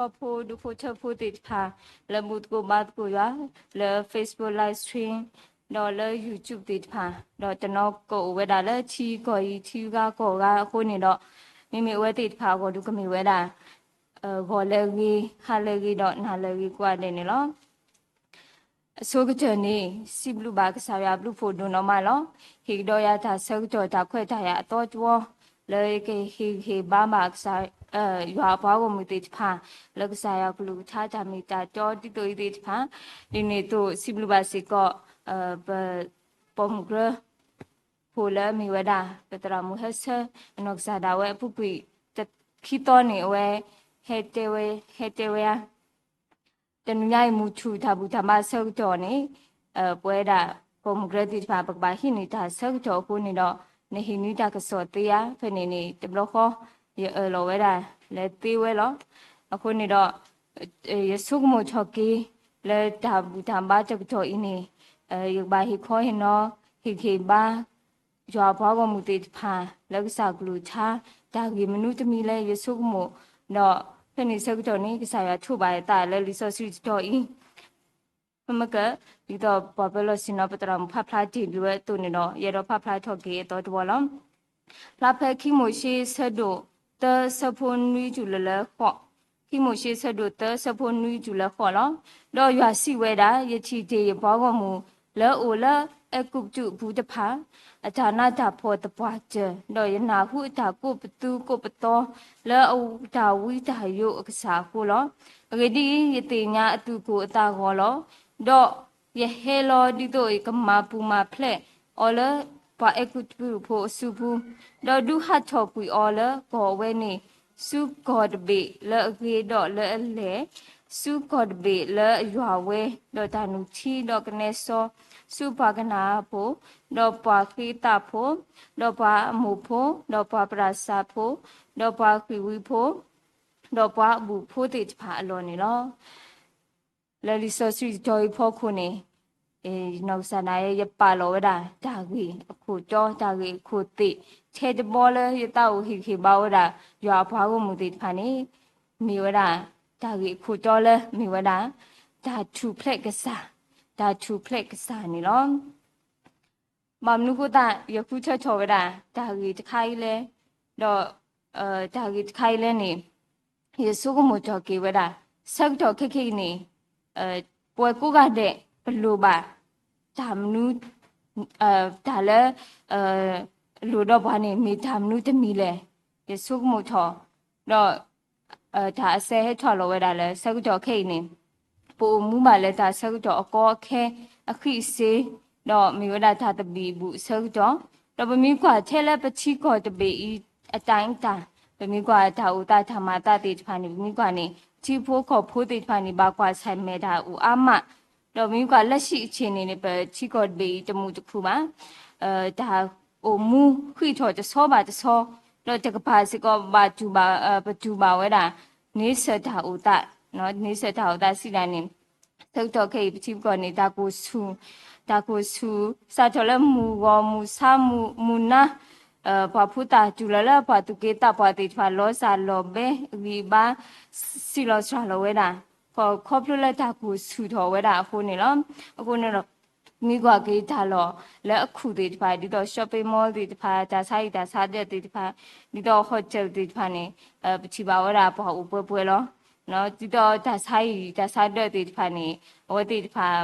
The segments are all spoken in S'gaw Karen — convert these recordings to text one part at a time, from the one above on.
ကီၢ်ဖိဒူဖိထၢဖိသ့ၣ်တဖၣ် လၢဘူၣ်သကိးဘါသကိးယွၤ လၢ Facebook live stream ဒီးလၢ YouTube သ့ၣ်တဖၣ် ဒီးတနီၤကအိၣ်ဝဲဒၣ်လၢထံကီၢ်အံၤ ထံဂၤကီၢ်ဂၤအဃိန့ၣ်ဒီး မ့မ့ၢ်အဝဲသ့ၣ်တဖၣ်အဂီၢ်ဒုးကမ့ၢ်ဝဲဒၣ် ဂီၤလၢအဂ့ၤ ဟါလၢအဂ့ၤ ဒီးနၤလၢအဂ့ၤကိးဂၤဒဲးန့ၣ်လီၤ. အဆိကတၢၢ်န့ၣ် စံးဘျုးဘၣ်ကစၢ်ယွၤအဘျုးဖးဒိၣ်နီၢ်မးလီၤ. ဟ့ၣ်ကဒီးယၤတၢ်ဆၢကတီၢ်တၢ်ခွဲးတၢ်ယာ်အသီတဝီ လၢယကဟ့ၣ်ဂံၢ်ဟ့ၣ်ဘါဘၣ်ကစၢ် ယွၤအပှၤဂီၢ်မုၢ်သ့ၣ်တဖၣ် လၢကစၢ်ယွၤကလုၢ်ကထါတၢ်မ့ၢ်တၢ်တီဒ်သိးအံၤသ့ၣ်တဖၣ် ဒ်န့ၣ်အသိးစံးဘျုးဘၣ်စ့ၢ်ကီး ပ ပိာ်မုၣ်ကရၢ ဖိလၢအမ့ၢ်ဝဲဒၣ် ပသရၣ်မုၣ်ဟဲဆၢ အနီၢ်ကစၢ်ဒၣ်ဝဲအပူၤကွံာ် ခံသီန့ၣ် အဝဲ ဟဲတဲဝဲ ဟဲတဲဝဲဧါ တနံၤညါအံၤ မုၢ်ထူၣ်တၢ်ဘူၣ်တၢ်ဘါဆၢကတီၢ်န့ၣ် ပဝဲဒၣ် ပိာ်မုၣ်ကရၢသ့ၣ်တဖၣ် ပကဘၣ်ဟံးန့ၢ်တၢ်ဆၢကတီၢ်အဃိန့ၣ်ဒီး နဟ့ၣ်နွံတၢ်ကစီၣ်သ့ဧါ ဖဲန့ၣ်န့ၣ် တဘျီဃီ ယအၢၣ်လီၤဝဲဒၣ်လၢသ့ဝဲလီၤ. အဃိန့ၣ်ဒီး ယဆိကမိၣ်ထီၣ်က့ၤ လၢတၢ်ဘူၣ်တၢ်ဘါတကတီၢ်အံၤန့ၣ် ယကဘၣ်ဟ့ၣ်ခီဟ့ၣ်နီၤ ဟ့ၣ်ဂံၢ်ဟ့ၣ်ဘါ ယွၤအပှၤဂီၢ်မုၢ်သ့ၣ်တဖၣ် လၢကစၢ်ကလုၢ်ကထါ တၢ်ဂ့ၢ်မနုၤတမံၤလၢယဆိကမိၣ် ဒီးဖဲန့ၣ်ဆၢကတီၢ်န့ၣ် ကစၢ်ယွၤထိးဘၣ်ယသးလၢလံာ်စီဆှံတတီၤအံၤ မ့ၢ်က ဒ်သိးပှၤပၢလီၢ်ဆ့ၣ်နီၤပသရၣ်မုၣ်ဖးဖျါတ့ၢ်ဒုးဝဲအသိးန့ၣ်ဒီး ယအဲၣ်ဒိးဖးဖျါထီၣ်က့ၤအသီတဝီလီၤ. ဖျါဖဲခံမိၤၡ့ဆၢဒိၣ်သၢဆၢဖိနွံတုၤလၢလၢဃိး, ခံမိၤၡ့ဆၢဒိၣ်သၢဆၢဖိနွံတုၤလၢဃိးလီၤ. ဒီးယွၤစံးဝဲဒၣ်, ယထံၣ်တ့ၢ်ယပှၤဂီၢ်မုၢ်လၢအအိၣ်လၢအဲၤကူပတူးအပူၤတဖၣ် အတၢ်နးတၢ်ဖှီၣ်သပှၢ်တၢၢ်, ဒီးယနၢ်ဟူအတၢ်ကိးပသူကိးပသီ လၢအတၢ်ဝံတၢ်ယိးအကစၢ်အဃိလီၤ. အဂ့ၢ်ဒ်အံၤ, ယသ့ၣ်ညါအသူၣ်ကိၢ်အသးဂီၤလီၤ. ဒီးယဟဲလီၤဒ်သိးယကမၤပူၤမၤဖျဲးအီၤလၢပှၤအဲၤကူပတူးဖိအစုပူၤ, ဒီးဒုးဟးထီၣ်ကွံာ်အီၤလၢကီၢ်အဝဲန့ၣ် ဆူကီၢ်တဘ့ၣ်လၢအဂ့ၤ ဒီးလၢအလဲၢ်, ဆူကီၢ်တဘ့ၣ်လၢအယွၤဝဲ, ဒီးတၢ်နုၢ်ထံဒီးကနဲစီ, ဆူပှၤကနၤအၣ်ဖိ, ဒီးပှၤဃ့အသးဖိ, ဒီးပှၤအမိၢ်ဖိ, ဒီးပှၤပရၢစးဖိ, ဒီးပှၤဃံးဝံဖိ, ဒီးပှၤအဘူၣ်ဖိသ့ၣ်တဖၣ်အလီၢ်န့ၣ်လီၤ. လၢလံာ်စီဆှံတတီၤအံၤအဖီခိၣ်န့ၣ်, နီၢ်ကစၢ်ဒၣ်ယဲ ယပာ်လီၤဝဲဒၣ် တၢ်ဂ့ၢ်အခိၣ်တီ တၢ်ဂ့ၢ်အခိၣ်သ့ၣ် ထဲတဘီလၢယသးအိၣ်ဟ့ၣ်ဂံၢ်ဟ့ၣ်ဘါဝဲဒၣ် ယွၤအပှၤဂီၢ်မုၢ်သ့ၣ်တဖၣ်န့ၣ် မ့ၢ်ဝဲဒၣ် တၢ်ဂ့ၢ်အခိၣ်တီလၢမ့ၢ်ဝဲဒၣ် တၢ်ထူၣ်ဖျဲးကစၢ်, တၢ်ထူၣ်ဖျဲးကစၢ်န့ၣ်လီၤ. ဘၣ်မနုၤအဃိသတး ယဃုထၢထီၣ်ဝဲဒၣ် တၢ်ဂ့ၢ်တခါအံၤလဲၣ်, ဒီး တၢ်ဂ့ၢ်တခါအံၤလဲၣ်န့ၣ် ယဆိကမိၣ်ထီၣ်က့ၤဝဲဒၣ် ဆၢကတီၢ်ခဲခဲအံၤန့ၣ် ပဝဲကိးဂၤဒဲး ပလိၣ်ဘၣ် တၢ်မနုၤ တၢ်လၢ လိၣ်ဒီးပှၤန့ၣ် မ့ၢ်တၢ်မနုၤတမံၤလဲၣ်. ယဆိကမိၣ်ထီၣ် ဒီး တၢ်အစဲဟဲထီၣ်လီၤဝဲဒၣ်လၢ ဆၢကတီၢ်ခဲအံၤန့ၣ် ပအိၣ်မူဘၣ်လၢတၢ်ဆၢကတီၢ်အကီအခဲ အဃံအစ့ ဒီးမ့ၢ်ဝဲဒၣ်တၢ်သဘံၣ်အဘူၣ်အဆၢကတီၢ်, ဒီးပမ့ၢ်ကွၢ်ထဲလၢပထံကီၢ်တဘ့ၣ်အံၤ အတၢ်အံၤတၢ် ပမ့ၢ်ကွၢ်တၢ်အိၣ်သးတၢ်မၤအသးသ့ၣ်တဖၣ်န့ၣ် ပမ့ၢ်ကွၢ်န့ၣ် ထံဖိကီၢ်ဖိသ့ၣ်တဖၣ်န့ၣ် ဘၣ်ကွၢ်ဆၢၣ်မဲာ်တၢ်အိၣ်အါမး, ဒီးပမ့ၢ်ကွၢ်လၢဟံၣ်အဆ့ၣ်န့ၣ်န့ၣ် ပထံကီၢ်တဘ့ၣ်အံၤတမုာ်တခုၣ်ဘၣ်, တၢ်အိၣ်မူဃံးထီၣ်တဆီဘၣ်တဆီ, ဒီးတကပၤစ့ၢ်ကီးဘၣ်တူၢ်ဘၣ် ပတူၢ်ဘၣ်ဝဲဒၣ် န့ဆၢၣ်တၢ်အိၣ်သး, န့ဆၢၣ်တၢ်အိၣ်သးစံးဒၣ်န့ၣ် ဆၢကတီၢ်ခဲအံၤပထံပကီၢ်န့ၣ် တၢ်ကိၢ်ဆူၣ်, တၢ်ကိၢ်ဆူၣ် စးထီၣ်လၢမုၢ်ဂီၤမုၢ်ဆါမုၢ်နၤ, ပှၤဖိသၣ်တုၤလီၤလၢပှၤသူၣ်က့သးပှၢ်သ့ၣ်တဖၣ် လီၤစၢ်လီၤဘဲ ဂံၢ်ဘါ စံၣ်လီၤစှၤလီၤဝဲဒၣ်, ခီဖျိလၢတၢ်ကိၢ်ဆူၣ်ထီၣ်ဝဲဒၣ်အဃိန့ၣ်လီၤ. အဃိန့ၣ်ဒီး မ့ၢ်ကွၢ်က့ၤတၢ်လီၢ်လၢအခုၣ်သ့ၣ်တဖၣ် ဒ်သိး shopping mall သ့ၣ်တဖၣ် တၢ်ဆါဟံၣ်တၢ်ဆါဒၢးသ့ၣ်တဖၣ် ဒ်သိး hotel သ့ၣ်တဖၣ်န့ၣ် ပထံၣ်ဘၣ်ဝဲဒၣ်ပှၤအိၣ်ပှဲၤပှဲၤလီၤ. ဒ်သိးတၢ်ဆါဟံၣ်တၢ်ဆါဒၢးသ့ၣ်တဖၣ်န့ၣ် အဝဲသ့ၣ်တဖၣ်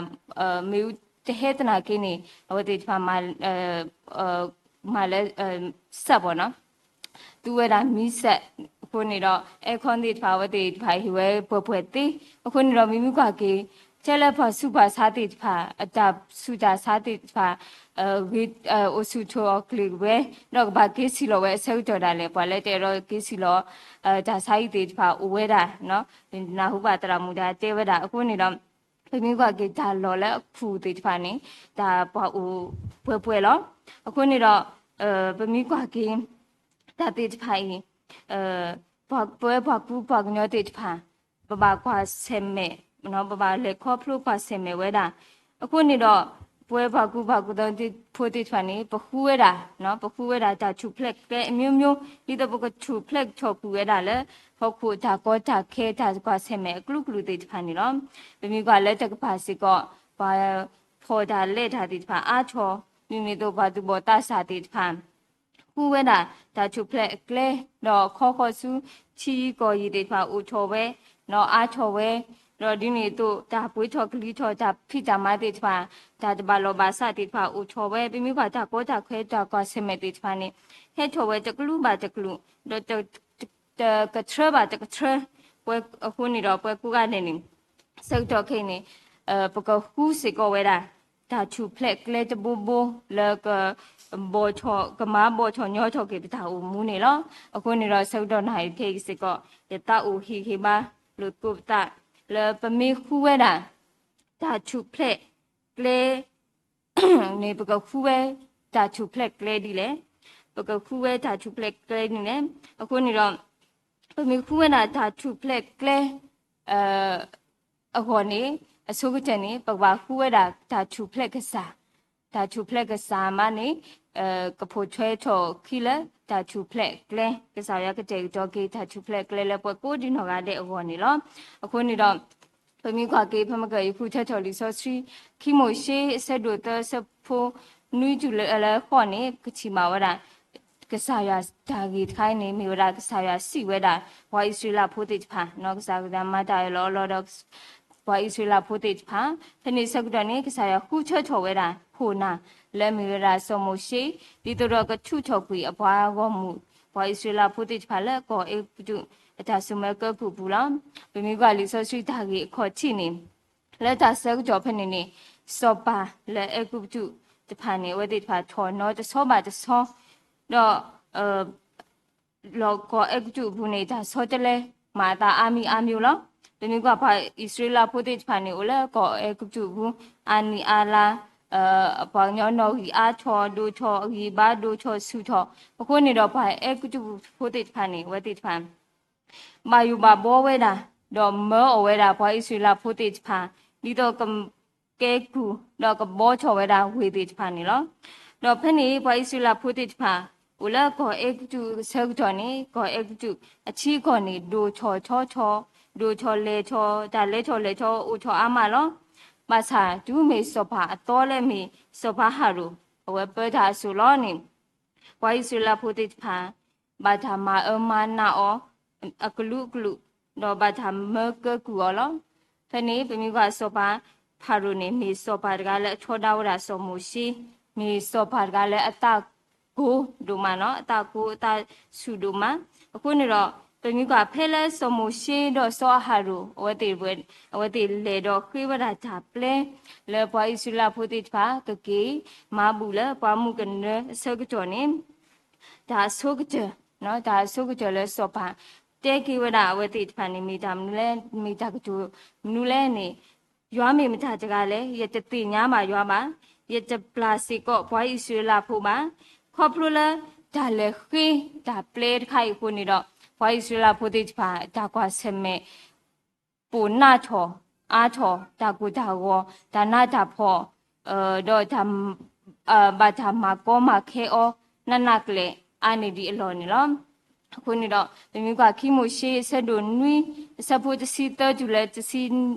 မ့ၢ်တဟဲသနာ်က့န့ၣ် အဝဲသ့ၣ်တဖၣ် မၤလၢ စက်ပေါ့နော် သူဝဲဒၣ်မံစက် အဃိန့ၣ်ဒီး aircon သ့ၣ်တဖၣ် အဝဲသ့ၣ်တဖၣ်ဟ့ၣ်ဝဲပှဲၤပှဲၤသ့. အဃိန့ၣ်ဒီး မ့မ့ၢ်ကွၢ်က့ၤ ထဲလၢပှၤဆူးပှၤဆါသ့ၣ်တဖၣ် အတၢ်ဆူးတၢ်ဆါသ့ၣ်တဖၣ် ဂ့ၤ အိၣ်ဆူၣ်ထီၣ်အီၤကျ့ၤဝဲ ဒီးကဘၣ်က့ၤဆံးလီၤဝဲအဆၢကတီၢ်ဒၣ်လဲာ် ပှၤလၢတအဲၣ်ဒိးက့ၤဆံးလီၤ တၢ်ဆါဟံၣ်သ့ၣ်တဖၣ်အိၣ်ဝဲဒၣ် နၢ်ဟူဘၣ်သရၣ်မုၣ်တၢ်တဲဝဲဒၣ် အဃိန့ၣ်ဒီး ပမ့ၢ်ကွၢ်က့ၤတၢ်လီၢ်လၢအခုၣ်သ့ၣ်တဖၣ်န့ၣ် တၢ်ပှၤအိၣ်ပှဲၤပှဲၤလီၤ. အဃိန့ၣ်ဒီး ပမ့ၢ်ကွၢ်က့ၤ တၢ်သ့ၣ်တဖၣ်အံၤ ပဝဲပှၤကူပှၤကညီသ့ၣ်တဖၣ် ပဘၣ်ကွၢ်ဆၢၣ်မဲာ် ပဘၣ်လဲၤခီဖျိကွၢ်ဆၢၣ်မဲာ်ဝဲဒၣ်. အဃိန့ၣ်ဒီး ပဝဲပှၤကူပှၤကူသီဖိသ့ၣ်တဖၣ်န့ၣ် ပဃုဝဲဒၣ်, ပဃုဝဲဒၣ်တၢ်ထူၣ်ဖျဲးကျဲအမျိုးမျိုး ဒ်သိးပကထူၣ်ဖျဲးထီၣ်ကွံာ်ဝဲဒၣ်လၢ ဟီၣ်ခိၣ်တၢ်ကီတၢ်ခဲ တၢ်ကွၢ်ဆၢၣ်မဲာ်အကလုာ်ကလုာ်သ့ၣ်တဖၣ်န့ၣ်လီၤ. ပမ့ၢ်ကွၢ်လၢတကပၤစ့ၢ်ကီး ပှၤဖီၣ်တၢ်လဲတၢ်သ့ၣ်တဖၣ်အါထီၣ်, ဒ်န့ၣ်အသိးပှၤသူၣ်ဘီၣ်သးစၢ်သ့ၣ်တဖၣ် ဃုဝဲဒၣ်တၢ်ထူၣ်ဖျဲးအကျဲ, ဒီးခီဃီၤဆူထံကီၢ်ယံၤသ့ၣ်တဖၣ်အိၣ်ထီၣ်ဝဲ, ဒီးအါထီၣ်ဝဲ, ဒီးဒ်န့ၣ်အသိးတၢ်ပှ့ၤထီၣ်ကလံၤထီၣ် တၢ်ဖံးတၢ်မၤသ့ၣ်တဖၣ်, တၢ်တဘၣ်လီၢ်ဘၣ်စးသ့ၣ်တဖၣ်အိၣ်ထီၣ်ဝဲ, ပမ့ၢ်ကွၢ်တၢ်ကီတၢ်ခဲ တၢ်ကွၢ်ဆၢၣ်မဲာ်သ့ၣ်တဖၣ်န့ၣ် ဟဲထီၣ်ဝဲတကလုာ်ဘၣ်တကလုာ်, ဒီးတကထြၢဘၣ်တကထြၢ, ပဝဲအဃိန့ၣ်ဒီးပဝဲကိးဂၤဒဲးန့ၣ် ဆၢကတီၢ်ခဲအံၤန့ၣ် ပကဃုစ့ၢ်ကီးဝဲဒၣ် တၢ်ထူၣ်ဖျဲးကျဲတဘိဘိလၢ ဘီၣ်ထီၣ်, ကမၤဘီၣ်ထီၣ်ညီထီၣ်က့ၤပတၢ်အိၣ်မူန့ၣ်လီၤ. အဃိန့ၣ်ဒီးဆၢကတီၢ်နၣ်ရံၣ်ခဲအံၤစ့ၢ်ကီး ယသးအိၣ်ဟ့ၣ်ဂံၢ်ဟ့ၣ်ဘါလိာ်သကိးပသး လၢပမ့ၢ်ဃုဝဲဒၣ် တၢ်ထူၣ်ဖျဲးကျဲ န့ၣ် ပကဃုဝဲတၢ်ထူၣ်ဖျဲးကျဲဒ်လဲၣ်, ပကဃုဝဲတၢ်ထူၣ်ဖျဲးကျဲဒ်လဲၣ်. အဃိန့ၣ်ဒီး ပမ့ၢ်ဃုဝဲဒၣ်တၢ်ထူၣ်ဖျဲးကျဲ အဂီၢ်န့ၣ် အဆိကတၢၢ်န့ၣ် ပကဘၣ်ဃုဝဲဒၣ်တၢ်ထူၣ်ဖျဲးကစၢ်, တၢ်ထူၣ်ဖျဲးကစၢ်မးန့ၣ် ကဖိးထွဲထီၣ်အခံလၢတၢ်ထူၣ်ဖျဲးကျဲ, ကစၢ်ယွၤကတဲာ်ကတီၤက့ၤတၢ်ထူၣ်ဖျဲးကျဲလၢပှၤကိးဒံနီၢ်ဂၤဒဲးအဂီၢ်န့ၣ်လီၤ. အဃိန့ၣ်ဒီး ပမ့ၢ်ကွၢ်က့ၤ ဖဲမ့ၢ်ကယဃုထၢထီၣ်လံာ်စီဆှံ ခံမိၤၡ့ အဆၢဒိၣ်သၢ အဆၢဖိနွံတုၤလၢဃိးန့ၣ် ပကထံၣ်ဘၣ်ဝဲဒၣ် ကစၢ်ယွၤတၢ်ဂ့ၢ်တခါအံၤန့ၣ် မ့ၢ်ဝဲဒၣ်ကစၢ်ယွၤစံးဝဲဒၣ် ပှၤအံၣ်စရ့လးဖိသ့ၣ်တဖၣ်, ကစၢ်ယွၤမၤတၢ်အၢၣ်လီၤအီလီၤဒီး ပှၤအံၣ်စရ့လးဖိသ့ၣ်တဖၣ်, ဖဲန့ၣ်ဆၢကတီၢ်န့ၣ် ကစၢ်ယွၤဃုထၢထီၣ်ဝဲဒၣ် ခိၣ်နၢ်လၢအမ့ၢ်ဝဲဒၣ်စီၤမိၤၡ့, ဒ်သိးဒီးကထုးထီၣ်ကွံာ်အပှၤဂီၢ်မုၢ် ပှၤအံၣ်စရ့လးဖိသ့ၣ်တဖၣ်လၢကီၢ်အဲၤကူပတူး အတၢ်စိာ်မၢကၢကုၢ်ပူၤလီၤ. ပမ့ၢ်ကွၢ်လံာ်စီဆှံတၢ်ဂ့ၢ်အခီၣ်ထံးန့ၣ် လၢတၢ်ဆၢကတီၢ်ဖဲန့ၣ်န့ၣ် စီၤပၤလၢအဲၤကူပတူးတဖၣ်န့ၣ် အဝဲသ့ၣ်တဖၣ်ထီၣ်နီတဆီဘၣ်တဆီ, ဒီး လီၢ်ကီၢ်အဲၤကူပတူးအပူၤန့ၣ် တၢ်ဆီတလဲမၤအသးအါမံၤအါမံၤလီၤ. ပမ့ၢ်ကွၢ်ပှၤအံၣ်စရ့လးဖိသ့ၣ်တဖၣ်န့ၣ် အိၣ်လၢကီၢ်အဲၤကူပတူးအပူၤ အါနံၣ်အါလါ, ပှၤကညီနီၣ်ဂံၢ်အါထီၣ်ဒိၣ်ထီၣ် အဂံၢ်အဘါဒိၣ်ထီၣ်ဆူၣ်ထီၣ်, အဃိန့ၣ်ဒီးပှၤအဲၤကူပတူးဖိသ့ၣ်တဖၣ်န့ၣ် အဝဲသ့ၣ်တဖၣ် ဘၣ်ယိၣ်ဘၣ်ဘှီဝဲဒၣ်, ဒီးမၢအီၣ်ဝဲဒၣ်ပှၤအံၣ်စရ့လးဖိသ့ၣ်တဖၣ်, ဒ်သိးက ကဲကုၢ်, ဒီးကဘှီထီၣ်ဝဲဒၣ်ဝ့ၢ်သ့ၣ်တဖၣ်န့ၣ်လီၤ. ဒီးဖဲန့ၣ် ပှၤအံၣ်စရ့လးဖိသ့ၣ်တဖၣ် အိၣ်လၢကီၢ်အဲၤကူပတူးအဆၢကတီၢ်န့ၣ် ကီၢ်အဲၤကူပတူးအထံအကီၢ်န့ၣ် ဒိၣ်ထီၣ်ထီထီၣ်, ဒိၣ်ထီၣ်လဲၢ်ထီၣ်, တၢ်လဲၤထီၣ်လဲၤထီအိၣ်ထီၣ်အါမးလီၤ. ဘၣ်ဆၣ်တုၤမ့ၢ်စီၤပၤအသီလၢအမ့ၢ်စီၤပၤဖၤရိၤ အဝဲပၢတၢ်အစိၣ်လီၤန့ၣ် ပှၤအံၣ်စရ့လးဖိသ့ၣ်တဖၣ် ဘၣ်တၢ်မၤအၢမၤနးအီၤ အကလုာ်ကလုာ်, ဒီးဘၣ်တၢ်မၢကၢကုၢ်အီၤလီၤ. ဖဲန့ၣ် ပမ့ၢ်ကွၢ်စီၤပၤဖၤရိၤန့ၣ် မ့ၢ်စီၤပၤတဂၤလၢအထီဒါဝဲဒၣ်စီၤမိၤၡ့, မ့ၢ်စီၤပၤတဂၤလၢအသးကိၤဒိၣ်မးနီၤ, အသးကိၤအသးဆူၣ်ဒိၣ်မး. အဃိန့ၣ်ဒီး ပမ့ၢ်ကွၢ်ဖဲလၢစီၤမိၤၡ့ဒီးစီၤအၤဟရိၣ် အဝဲသ့ၣ် အဝဲသ့ၣ်လဲၤဒီးဃ့ဝဲဒၣ်တၢ်ပျဲ လၢပှၤအံၣ်စရ့လးဖိသ့ၣ်တဖၣ် ကက့ၤမၤဘူၣ်လၢပှၤမုၣ်ကနၢအဆၢကတီၢ်န့ၣ် တၢ်အဆိကတၢၢ်, တၢ်အဆိကတၢၢ်လၢစီၤပၤ တဲက့ၤဝဲဒၣ်အဝဲသ့ၣ်တဖၣ်န့ၣ် မ့ၢ်တၢ်မနုၤလဲၣ်, မ့ၢ်တၢ်ကတိၤမနုၤလဲၣ်န့ၣ်, ယွၤမ့ၢ်မတၤတဂၤလဲၣ်, ယတသ့ၣ်ညါဘၣ်ယွၤဘၣ်, ယတပျၢ်စ့ၢ်ကီးပှၤအံၣ်စရ့လးဖိဘၣ်. ခီဖျိလၢတၢ်လဲၤဃ့တၢ်ပျဲတခါအံၤအဃိန့ၣ်ဒီး ပှၤအံၣ်စရ့လးဖိသ့ၣ်တဖၣ် တၢ်ကွၢ်ဆၢၣ်မဲာ် ပိာ်နးထီၣ်အါထီၣ် တၢ်ကိၢ်တၢ်ဂီၤ တၢ်နးတၢ်ဖှီၣ်, ဒီး ဘၣ်တၢ်မၤကီမၤခဲအီၤနးနးကလဲာ်အါန့ၢ်ဒံးအလီၢ်န့ၣ်လီၤ. အဃိန့ၣ်ဒီး ပမ့ၢ်ကွၢ်ခံမိၤၡ့အဆၢဒိၣ်နွံ အဆၢဖိတဆံသၢတုၤလၢတဆံ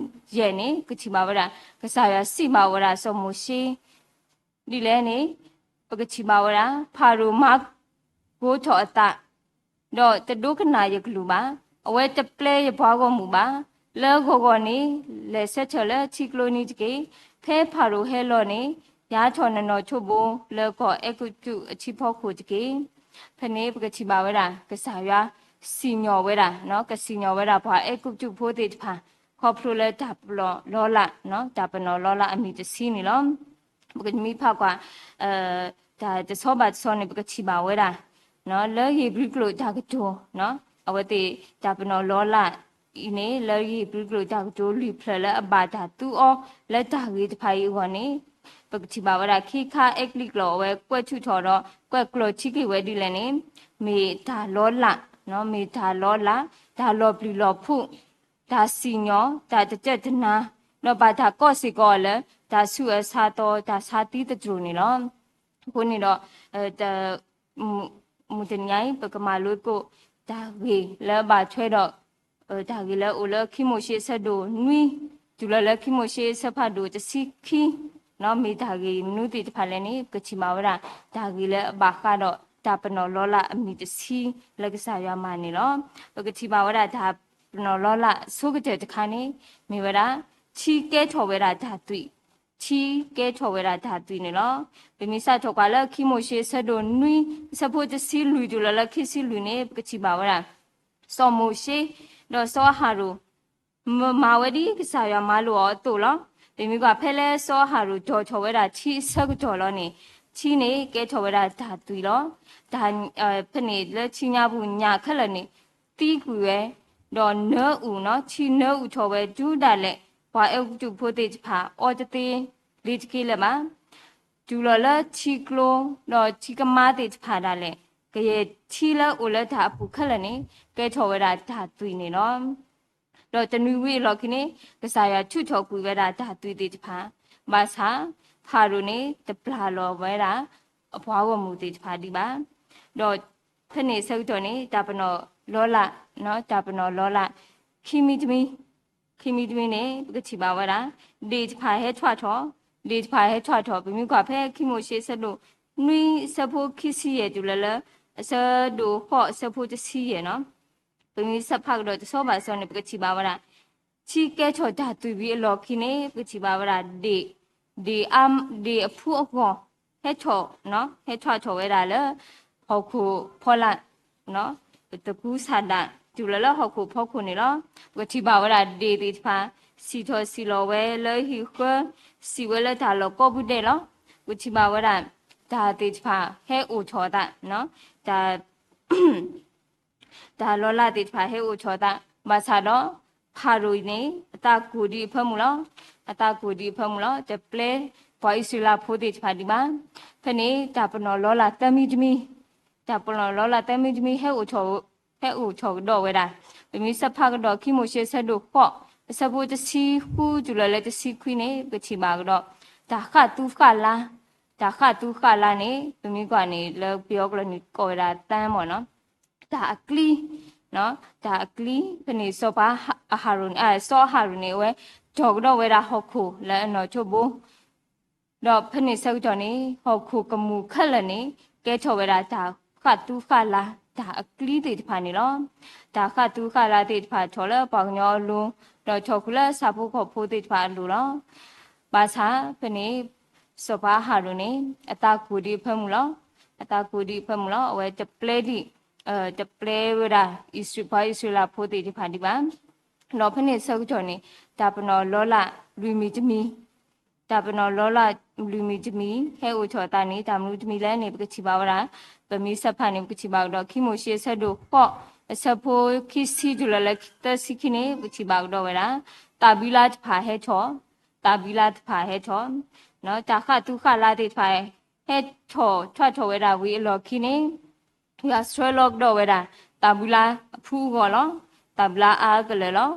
ယဲၢ်န့ၣ် ကထံၣ်ဘၣ်ဝဲဒၣ် ကစၢ်ယွၤစံးဘၣ်ဝဲဒၣ်စီၤမိၤၡ့ ဒ်လဲၣ်န့ၣ် ပကထံၣ်ဘၣ်ဝဲဒၣ် ဖၤရိၤမၤကိၤထီၣ်အသး ဒီးတဒိကနၣ်ယကလုၢ်ဘၣ်. အဝဲတပျဲယပှၤဂီၢ်မုၢ်ဘၣ်. လၢဂီၤဂီၤန့ၣ် လဲၤဆၢထၢၣ်လၢထံကျိနံၤတက့ၢ်. ဖဲဖၤရိၤဟဲလီၤန့ၣ် ယၤထီၣ်နနီၣ်ထိးဘိလၢကီၢ်အဲၤကူပတူးအထံဖီခိၣ်တက့ၢ်. ဖဲန့ၣ်ပကထံၣ်ဘၣ်ဝဲဒၣ် ကစၢ်ယွၤစံၣ်ညီၣ်ဝဲဒၣ်, ကစံၣ်ညီၣ်ဝဲဒၣ်ပှၤအဲၤကူပတူးဖိသ့ၣ်တဖၣ် ခီဖျိလၢတၢ်ပနီၣ်လီလး, တၢ်ပနီၣ်လီလးအမံၤတဆံန့ၣ်လီၤ. ပကမ့ၢ်ဖးကွၢ် တၢ်တဆီဘၣ်တဆီန့ၣ် ပကထံၣ်ဘၣ်ဝဲဒၣ် လၢဧ့ၤဘြံၤကျိာ်တၢ်ကတိၤ အဝဲသ့ၣ်တၢ်ပနီၣ်လီလးအံၤန့ၣ် လၢဧ့ၤဘြံၤကျိာ်တၢ်ကတိၤလွံၢ်ဖျၢၣ်လၢအဘၣ်တၢ်သူအီၤလၢတၢ်ဂ့ၢ်တဖၣ်အံၤအဂီၢ်န့ၣ် ပကထံၣ်ဘၣ်ဝဲဒၣ် ခ့ခါအဲကလံးကျိာ် အဝဲကွဲးထုးထီၣ်ဒီး ကွဲးကျိာ်ထံက့ၤဝဲဒ်လဲၣ်န့ၣ် မ့ၢ်တၢ်လီလး, မ့ၢ်တၢ်လီလး, တၢ်လီၤပျံၤလီၤဖုး, တၢ်စံၣ်ညီၣ်, တၢ်တတၢၢ်တနါ, ဒီးဘၣ်တၢ်ကိးစ့ၢ်ကီးအီၤလၢ တၢ်ဆူးအၢဆါသီ တၢ်ဆါသံသတြိာ်န့ၣ်လီၤ. အဃိန့ၣ်ဒီး တ မုၢ်တနံၤအံၤ ပကမၤလိသကိး တၢ်ဂ့ၢ်လၢအဘၣ်ထွဲဒီး တၢ်ဂ့ၢ်လၢအအိၣ်လၢခံမိၤၡ့အဆၢဒိၣ်နွံ တုၤလီၤလၢခံမိၤၡ့အဆၢဖးဒိၣ်တဆံခံ မ့ၢ်တၢ်ဂ့ၢ်မနုၤသ့ၣ်တဖၣ်လဲၣ်န့ၣ် ပကထံၣ်ဘၣ်ဝဲဒၣ် တၢ်ဂ့ၢ်လၢအဘၣ်ဃးဒီးတၢ်ပနီၣ်လီလးအမံၤတဆံလၢကစၢ်ယွၤမၤန့ၣ်လီၤ. ပကထံၣ်ဘၣ်ဝဲဒၣ်တၢ်ပနီၣ်လီလးအဆိကတၢၢ်တခါန့ၣ် မ့ၢ်ဝဲဒၣ် ထံကဲထီၣ်ဝဲဒၣ်တၢ်သွံၣ်, ထံကဲထီၣ်ဝဲဒၣ်တၢ်သွံၣ်န့ၣ်လီၤ. ပမ့ၢ်စးထီၣ်ကွၢ်လၢခံမိၤၡ့အဆၢဒိၣ်နွံ အဆၢဖိတဆံလွံၢ်တုၤလီၤလၢခံဆံလွံၢ်န့ၣ် ပကထံၣ်ဘၣ်ဝဲဒၣ် စီၤမိၤၡ့ ဒီးစီၤအၤဟရိၣ် မၤဝဲဒ်ကစၢ်ယွၤမၤလိာ်အီၤအသိးလီၤ. ပမ့ၢ်ကွၢ်ဖဲလၢစီၤအၤဟရိၣ်တီၣ်ထီၣ်ဝဲဒၣ်ထံအဆၢကတီၢ်လီၤန့ၣ် ထံန့ၣ်ကဲထီၣ်ဝဲဒၣ်တၢ်သွံၣ်လီၤ. တၢ် ဖဲန့ၣ်လၢထံညါပူၤညၣ်ခဲလၢာ်န့ၣ် သံကွံာ်ဝဲ, ဒီးနၢအူၣ်နီၤ ထံနၢအူၣ်ထီၣ်ဝဲဒူဒၣ်လဲာ် ပှၤအဲၤကူပတူးဖိသ့ၣ်တဖၣ် အီတသ့ လ့ၤတက့လၢၤဘၣ်. တုၤလီၤလၢထံကျိ ဒီးထံကမါသ့ၣ်တဖၣ်ဒၣ်လဲာ် ကယဲၢ်ထံလၢအိၣ်လၢတၢ်အပူၤခဲလၢာ်န့ၣ် ကဲထီၣ်ဝဲဒၣ်တၢ်သွံၣ်န့ၣ်လီၤ. ဒီးတနွံဝံၤအလီၢ်ခံန့ၣ် ကစၢ်ယွၤထုးထီၣ်ကွံာ်ဝဲဒၣ်တၢ်သွံၣ်သ့ၣ်တဖၣ်, ဘၣ်ဆၣ် ဖၤရိၤန့ၣ် တပျၢ်လီၤဝဲဒၣ် အပှၤဂီၢ်မုၢ်သ့ၣ်တဖၣ်ဒံးဘၣ်. ဒီးဖဲန့ၣ်အဆၢကတီၢ်န့ၣ် တၢ်ပနီၣ်လီလး, တၢ်ပနီၣ်လီလး ခံမံၤတမံၤ, ခံမံၤတမံၤန့ၣ် ပကထံၣ်ဘၣ်ဝဲဒၣ် ဒ့ၣ်တဖၣ်ဟဲထွးထီၣ်, ဒ့ၣ်တဖၣ်ဟဲထွးထီၣ် ပမ့ၢ်ကွၢ်ဖဲခံမိၤၡ့အဆၢဒိၣ်နွံ အဆၢဖိခံဆံယဲၢ်တုၤလီၤလၢ အဆၢဒိၣ်ဃိးအဆၢဖိတဆံယဲၢ်နီၤ, ပမ့ၢ်ဆၢဖးကဒီးတဆီဘၣ်ဆီန့ၣ် ပကထံၣ်ဘၣ်ဝဲဒၣ် ထံကဲထီၣ်တၢ်သွံၣ်ဝံၤအလီၢ်ခံန့ၣ် ပကထံၣ်ဘၣ်ဝဲဒၣ် ဒ့ၣ်, ဒ့ၣ်အါ, ဒ့ၣ်အဖုအဂီၢ် ဟဲထီၣ်, ဟဲထွးထီၣ်ဝဲဒၣ်လၢ ဟီၣ်ခိၣ်ဖီလာ် တကူစၢ်ဒၣ် တုၤလီၤလၢဟီၣ်ခိၣ်ဖီခိၣ်န့ၣ်လီၤ. ပကထံၣ်ဘၣ်ဝဲဒၣ်ဒ့ၣ်သ့ၣ်တဖၣ် စံၣ်ထီၣ်စံၣ်လီၤဝဲလၢဟံၣ်ဃၢ, စံးဝဲလၢတၢ်လီၢ်ကိးပူၤဒဲးလီၤ. ပကထံၣ်ဘၣ်ဝဲဒၣ် တၢ်သ့ၣ်တဖၣ်ဟဲအိၣ်ထီၣ်အသး, တၢ် တၢ်လီလးသ့ၣ်တဖၣ်ဟဲအိၣ်ထီၣ်အသး, ဘၣ်ဆၣ်ဒီး ဖၤရိၤအံၤန့ၣ် အသးကိၢ်ဒံးအဖၢမုၢ်လီၤ. အသးကိၢ်ဒံးအဖၢမုၢ်လီၤ. တပျဲပှၤအံၣ်စရ့လးဖိသ့ၣ်တဖၣ်ဒံးဘၣ်. ဖဲန့ၣ် တၢ်ပနီၣ်လီလးသၢမံၤတမံၤ, တၢ်ပနီၣ်လီလးသၢမံၤတမံၤ ဟဲအိၣ်ထီၣ်ကဒီးဝဲဒၣ်, ပမ့ၢ်ဆၢဖးကဒီးခံမိၤၡ့အဆၢဒိၣ်ဃိး အဆၢဖိတဆံဃုတုၤလီၤလၢတဆံခွံန့ၣ် ပကထံၣ်ဘၣ်ကဒီး တၢ်ဃၣ်သူဃၣ်လါ, တၢ်ဃၣ်သူဃၣ်လါန့ၣ် ပမ့ၢ်ကွၢ်န့ၣ် လၢပယီၤကျိာ်န့ၣ် ကိးဝဲဒၣ် သံမီၢ်နီၤ, တၢ်အကျံ, တၢ်အကျံ, ဖဲန့ၣ် စီၤပၤအဟရိၣ်န့ၣ်, စီၤအဟရိၣ်န့ၣ် အဝဲ တီၢ်ကဒီးဝဲဒၣ်ဟီၣ်ခိၣ်လၢအနီၣ်ထိးဘိ, ဒီးဖဲန့ၣ်ဆၢကတီၢ်န့ၣ် ဟီၣ်ခိၣ်ကမူၣ်ခဲလၢာ်န့ၣ် ကဲထီၣ်ဝဲဒၣ်တၢ်ဃၣ်သူဃၣ်လါ တၢ်အကျံသ့ၣ်တဖၣ်န့ၣ်လီၤ. တၢ်ဃၣ်သူဃၣ်လါသ့ၣ်တဖၣ်ထီၣ်လၢပှၤကညီအလိၤ, ဒီးထီၣ်ဃုာ်လၢဆၣ်ဖိကီၢ်ဖိသ့ၣ်တဖၣ်အလိၤလီၤ. ဘၣ်ဆၣ်ဖဲန့ၣ် စီၤပၤအဟရိၣ်န့ၣ် အသးကိၢ်ဒံးအဖၢမုၢ်လီၤ. အသးကိၢ်ဒံးအဖၢမုၢ်လီၤ. အဝဲတပျဲဒံး, တပျဲဝဲဒၣ် အံၣ်စရ့လး, ပှၤအံၣ်စရ့လးဖိသ့ၣ်တဖၣ်ဒံးဘၣ်. ဒီးဖဲန့ၣ်ဆၢကတီၢ်န့ၣ် တၢ်ပနီၣ်လီလးလွံၢ်မံၤတမံၤ, တၢ်ပနီၣ်လီလးလွံၢ်မံၤတမံၤ ဟဲအိၣ်ထီၣ်အသးန့ၣ် တၢ်မနုၤတမံၤလဲၣ်န့ၣ် ပကထံၣ်ဘၣ်ဝဲဒၣ်, ပမ့ၢ်ဆၢဖးန့ၣ် ပကထံၣ်ဘၣ်ကဒီး ခံမိၤၡ့အဆၢဒိၣ်ဃိး အဆၢဖိခံဆံတုၤလီၤလၢသၢဆံခံန့ၣ် ပကထံၣ်ဘၣ်ကဒီးဝဲဒၣ် သးဘံလါတဖၣ်ဟဲထီၣ်, သးဘံလါတဖၣ်ဟဲထီၣ်, တၢ်ဃၣ်သူဃၣ်လါသ့ၣ်တဖၣ် ဟဲထီၣ်ထွးထီၣ်ဝဲဒၣ်ဝံၤအလီၢ်ခံန့ၣ် ယွၤဆှၢလီၤကဒီးဝဲဒၣ် သးဘံလါအဖုအဂီၢ်လီၤ. သးဘံလါအါကလၢာ်လီၤ.